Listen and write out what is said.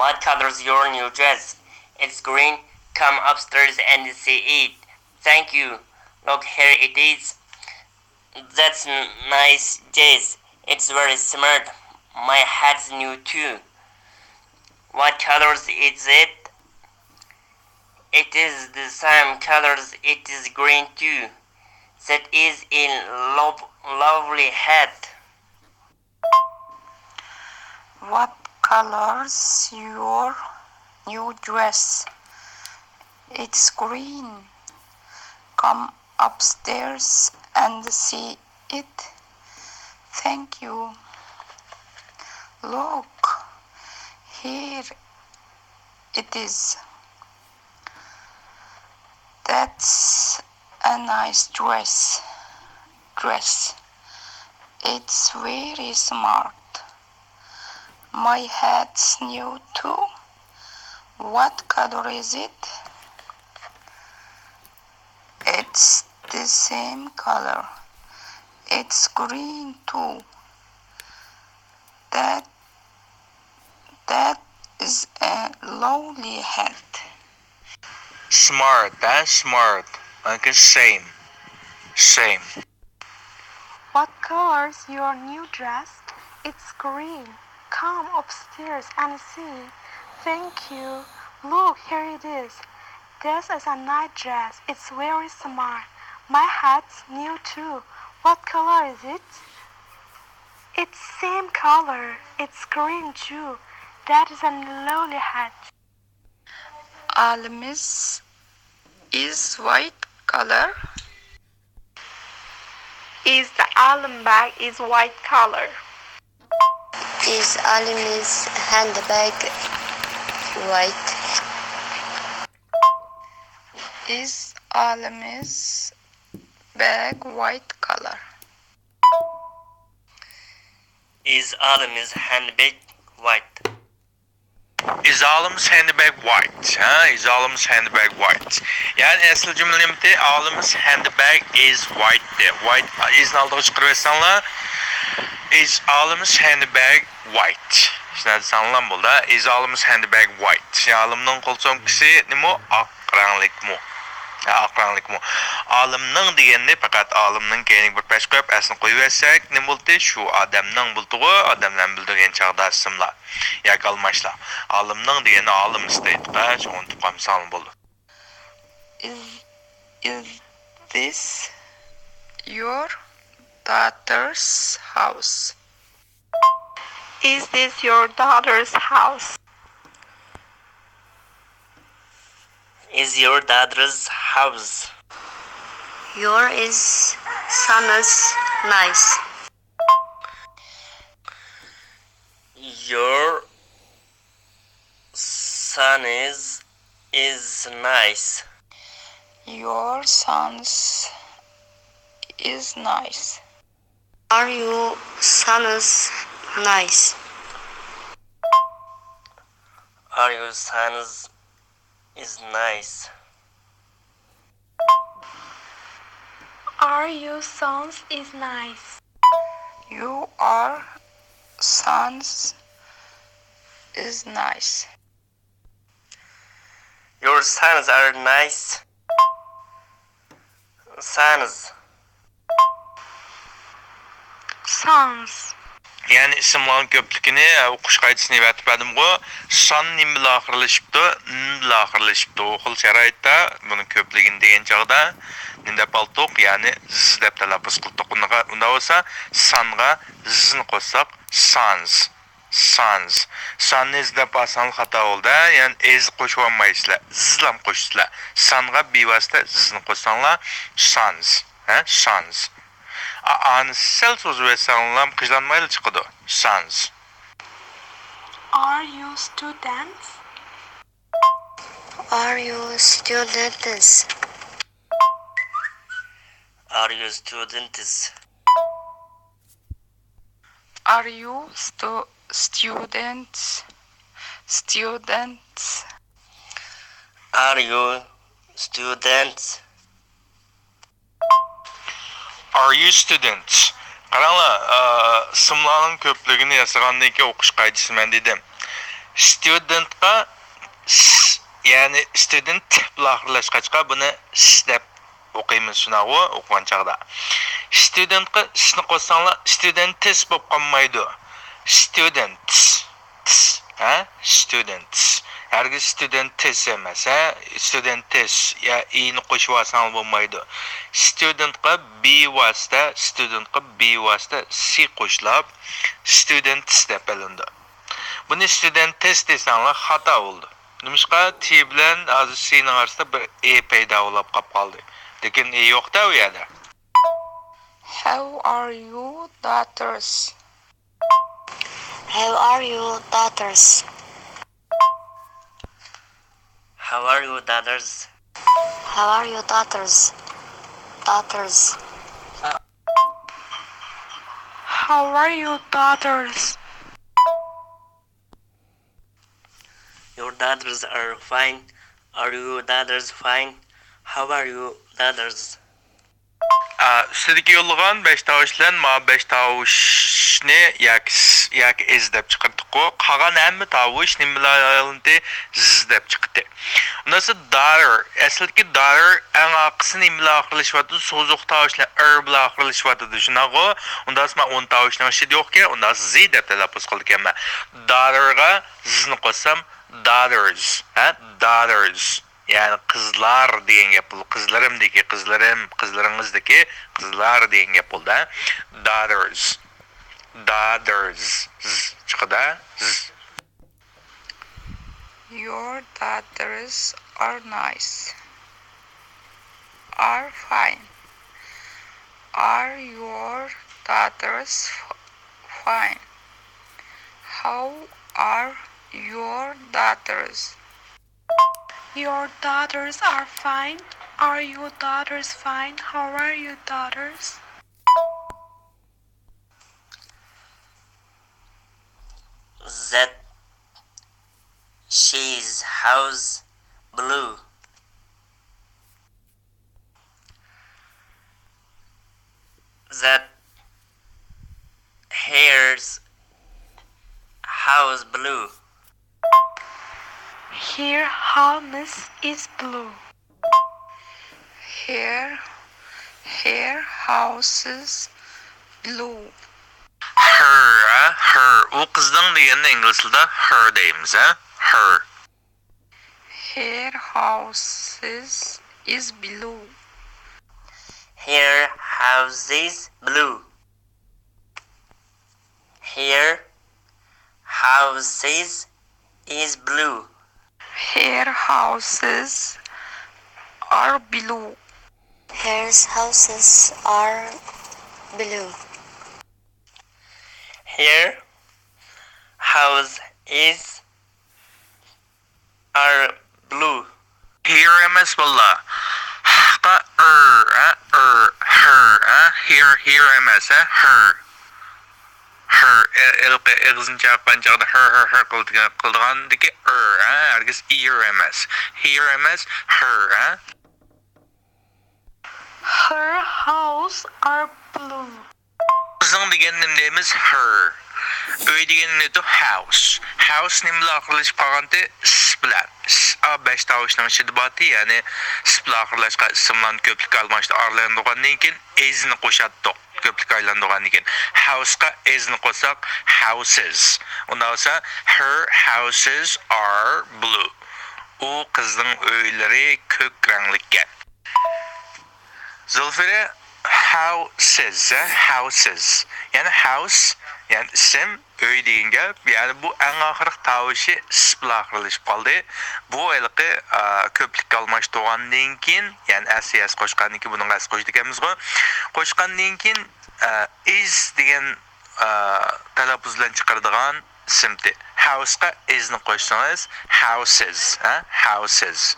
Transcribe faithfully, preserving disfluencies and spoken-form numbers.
What color's your new dress? It's green. Come upstairs and see it. Thank you. Look, here it is. That's n- nice, Jess. It's very smart. My hat's new too. What colors is it? It is the same colors. It is green too. That is a lo- lovely hat. What color's your new dress? It's green. Come upstairs and see it. Thank you. Look, here it is. That's a nice dress. Dress. It's very smart. My hat's new too. What color is it? It's the same color. It's green too. That that is a lovely hat. Smart, eh? Smart. Okay, same. Same. What color's your new dress? It's green. Come upstairs and see. Thank you. Look, here it is. This is a nice dress. It's very smart. My hat's new too. What color is it? It's same color. It's green too. That is a lovely hat. Alımız is white color. Is the alım bag is white color. Is Alim's handbag white? Is Alim's bag white color? Is Alim's handbag white? Is Alim's handbag white? ھە، is Alim's handbag white? يەنى ئەسلى جۈملە نېمىدى؟ Alim's handbag is white دە. White is نى ئالدىغا چىقىرىۋەتسەڭلار، is Alim's handbag white. شۇنداق دېسەڭلار بولدى. Is Alim's handbag white? يەنى ئالىمنىڭ قول سومكىسى نېمە؟ ئاق رەڭلىكمۇ؟ ھە، ئاق رەڭلىكمۇ؟ ئالىمنىڭ دېگەننى پەقەت ئالىمنىڭ كەينىگە بىر پەش قويۇپ ئەسنى قويۇۋەتسەك نېمە بولدى؟ شۇ ئادەمنىڭ بولدىغۇ، ئادەملەرنى بىلدۈرگەن چاغدا ئىسىملار ياكى ئالماشلار. ئالىمنىڭ دېگەننى ئالىم ئىستەيدىغا، شۇڭا ئۇنتۇپ قالمىساڭلار بولدى. Is, is this your daughter's house? Is this your daughter's house? Is your daughter's house? Your is son's nice. Your son is is nice. Your son's is nice. Are your son's nice? Are your son's is nice? Are your son's is nice? You are son's is nice. Your sons are nice. Sons. Sons. يەنى ئىسىملارنىڭ كۆپلۈكىنى، ئوقۇش قائىدىسىنى ئەۋەتىپ بەردىمغۇ؟ سان نېمە بىلەن ئاخىرلىشىپتۇ؟ ن بىلەن ئاخىرلىشىپتۇ. ئۇ خىل شارائىتتا بۇنىڭ كۆپلۈكىنى دېگەن چاغدا نېمە دەپ ئالدۇق؟ يەنى ز دەپ تەلەپپۇز قىلدۇق. ئۇنىڭغا، ئۇنداق بولسا سانغا زنى قوشساق، sons. Sons. Sons دەپ ئالساڭلار خاتا بولدى. يەنى ئېز قوشۇۋالمايسىلەر. زلام قوشىسىلەر. سانغا بىۋاسىتە زنى قوشساڭلار، sons. ھە؟ Sons. ئا، ئانى سەل سوزۇۋەتسەڭلار قىجلانمايلا چىقىدۇ. Sons. Are you students? Are you students? Are you students? Are you stu students? Students. Are you students? Are you students? قاراڭلار، ئىسىملارنىڭ كۆپلۈكىنى ياسىغاندىن كېيىن ئوقۇش قائىدىسى مەن دېدىم. Studentقا س، يەنى student بىلەن ئاخىرلاشقاچقا بۇنى س دەپ ئوقۇيمىز، شۇنداقغۇ؟ ئوقۇغان چاغدا studentقا س نى قوشساڭلار studentess بولۇپ قالمايدۇ. Students، تس، ھە؟ Students. ھەرگىز studentess ئەمەس، ھە؟ Studentess يا ئى نى قوشۇۋالساڭلار بولمايدۇ. Studentقا ب ۋاسىتە، studentقا ب ۋاسىتە س قوشۇلۇپ students دەپ ئېلىنىدۇ. بۇنى studentess دېسەڭلار خاتا بولىدۇ. نېمىشقا؟ ت بىلەن ھازىر س نىڭ ئارىسىدا بىر ئى پەيدا بولۇپ قاپ قالدى. لېكىن ئى يوق-تە ئۇ يەردە. How are you daughters? How are you daughters? How are you daughters? How are you daughters? Daughters. How are you daughters? Your daughters are fine. Are you daughters fine? How are you daughters? ئا، ئۈستىدىكى يوللىغان بەش تاۋۇش بىلەن ما بەش تاۋۇشنى ياكى س ياكى ئىز دەپ چىقىرتتۇققۇ. قالغان ھەممە تاۋۇش نېمە بىلەن ئايرىلدى؟ زىز دەپ چىقتى. ئۇنداقسا daughter، ئەسلىدىكى daughter ئەڭ ئارقىسى نېمە بىلەن ئاخىرلىشىۋاتىدۇ؟ سوزۇق تاۋۇش بىلەن ئىر بىلەن ئاخىرلىشىۋاتىدۇ، شۇنداقغۇ؟ ئۇنداقسا مەن ئون تاۋۇشنىڭ ئىچىدە يوقكەن، ئۇنداقسا زى دەپ تەلەپپۇز قىلىدىكەنمەن. Daughterغا زىزنى قوشسام، daughters، ھە، daughters. يەنى قىزلار دېگەن گەپ بولىدۇ. قىزلىرىمدىكى قىزلىرىم، قىزلىرىڭىزدىكى قىزلار دېگەن گەپ بولىدۇ، ھە. Daughters. Daughters. ز چىقىدۇ، ھە. ز. Your daughters are nice. Are fine. Are your daughters f-, fine? How are your daughters? Your daughters are fine. Are your daughters fine? How are your daughters? That she's house blue. That here's house blue. Her house is blue. Her, her house is blue. Her، ھە، her. ئۇ قىزنىڭ دېگەننى ئىنگلىز تىلىدا her دەيمىز، ھە؟ Her. Her house is blue. Her house is blue. Her houses is blue. Her houses are blue. Her houses are blue. Her house is are blue. Here ئەمەس، بالىلار. ھقا ئىر، ھە، ئىر، ھىر، ھە، here، here ئەمەس، ھە، ھىر. ھىر، ئە-، ھېلىقى ئېغىزنى چايقىغان چاغدا ھىر، ھىر، ھىر قىلىدىغان، قىلىدىغاندىكى ئىر، ھە، ھەرگىز ئىر ئەمەس. Here ئەمەس، ھىر، ھە. Her house are blue. قىزنىڭ دېگەننى نېمە دەيمىز؟ Her. ئۆي دېگەننى نېمە دەيدۇ؟ House. House نېمە بىلەن ئاخىرلىشىپ قالغانتى؟ S بىلەن. S، ئا، بەش تاۋۇشنىڭ ئىچىدە بارتى، يەنى S بىلەن ئاخىرلاشقان ئىسىملارنى كۆپلۈككە ئالماشتۇرۇپ ئايلاندۇرغاندىن كېيىن، is نى قوشاتتۇق. كۆپلۈككە ئايلاندۇرغاندىن كېيىن. House قا is نى قوشساق، houses. ئۇنداق بولسا، her houses are blue. ئۇ قىزنىڭ ئۆيلىرى كۆك رەڭلىككەن. زۇلفىرە، houses، ھە، houses. يەنى house، يەنى ئىسىم، ئۆي دېگەن گەپ. يەنى بۇ ئەڭ ئاخىرقى تاۋۇشى s بىلەن ئاخىرلىشىپ قالدى. بۇ ھېلىقى، ئا، كۆپلۈككە ئالماشتۇرغاندىن كېيىن، يەنى s، s قوشقاندىن كېيىن، بۇنىڭغا s قوشىدىكەنمىزغۇ. قوشقاندىن كېيىن، ئا، is دېگەن، ئا، تەلەپپۇز بىلەن چىقىرىدىغان ئىسىمتى. House قا is نى قوشسىڭىز، houses، ھە، houses.